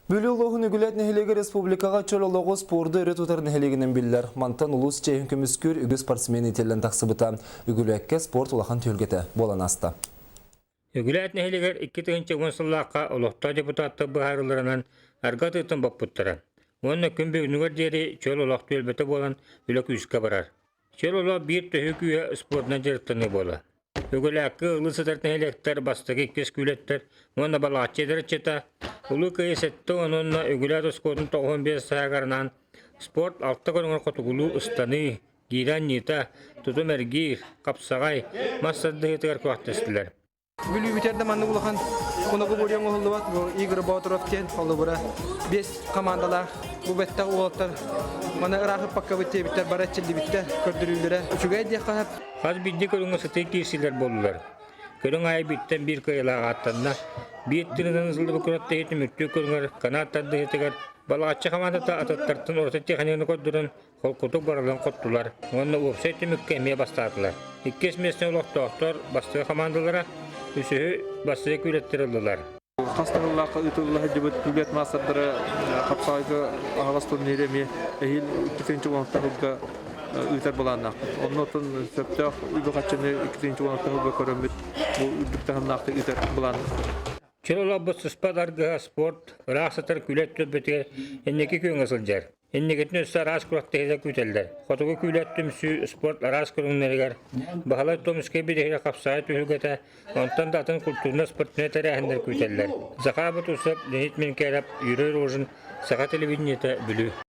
Бүлүү улууһун Үгүлээт нэһилиэгэ республикаҕа чөл олоҕу спорду өрө тутар нэһилиэгинэн биллэр. Мантан улуус чиэһин көмүскүүр үгүс спортсмен иитиллэн тахсыбыта. Үгүлээккэ спорт улахан түһүлгэтэ буолан ааста. Үгүлээт нэһилиэгэр 2010 сыллаахха олохтоох депутаттар быһаарыыларынан арга атыытын боппуттара. Уонна күн бүгүнүгэр диэри чөл олох түөлбэтэ буолан үлэ күүскэ барар. Чөл олох биир төһүү күүһэ спордунан дьарыктаныы буолар. Үгүлээккэ ылыы сытар нэһилиэктэр бастакы иккис күүлэттэр уонна Балаҕаччы эдэр ыччата Улуу Кыайыы 70 уонна Үгүлээт оскуолатын 95 сааһыгар спорт алта көрүҥэр хотугулуу ыстаныы, гиирэ анньыыта, тутум эргиир, хапсаҕай, мас тардыһыытыгар күрэхтэстилэр. Бүлүүбүтэр да маннык улахан многоборье оҥоһуллубат. Бу Игорь Боотуров диэн холобура биэс командалаах бу бэттэх уолаттар маны ыраах ыппаккабыт диэбиттэр бары эрчиллибиттэр көрдөрүүлэрэ үчүгэй диэххэ сөп. Хас биирдии көрүҥҥэ сытыы киирсиилэр буоллулар. Көрүҥ аайы бииртэн биир кыайыылаах ааттанна. Биир тыынынан ылыллыбыт күрэхтэһии түмүктүүр көрүҥэр канат тардыһыытыгар Балаҕаччы хамаандата атыттартан ураты техниканы көрдөрөн холкутук барыларын хоттулар уонна уопсай түмүккэ эмиэ бастаатылар. Иккис миэстэни олохтоохтор бастакы хамаандалара, үсүһү бастакы күүлэттэр ыллылар. Хас да сыллаахха ыытылла сылдьыбыт күлүөт маастардара хапсаҕайга аһаҕас турниры эмиэ эһиил 2016 сылга ыытар былааннаахпыт. Онно оттон сөптөөх үбү-харчыны 2016 сылга көрөммүт бу үрдүк таһымнаахтык ыытар былааннаахпыт. Чөл олорбут сыспат аргыһа спорт ыраах сытар күлэт түөлбэтигэр инники күөҥҥэ сылдьар. Инникитин өссө араас күрэхтэһиилэр күүтэллэр. Хотугу күүлэт түмсүү спорт араас көрүҥнэригэр Баһылай Томскай бирииһигэр хапсаҕай түһүлгэтэ, онтон да атын культурно-спортивнай тэрээһиннэр күүтэллэр. Захар Бутусов, Леонид Менкеров, Юрий Рожин, Саха телевидениетэ, Бүлүү.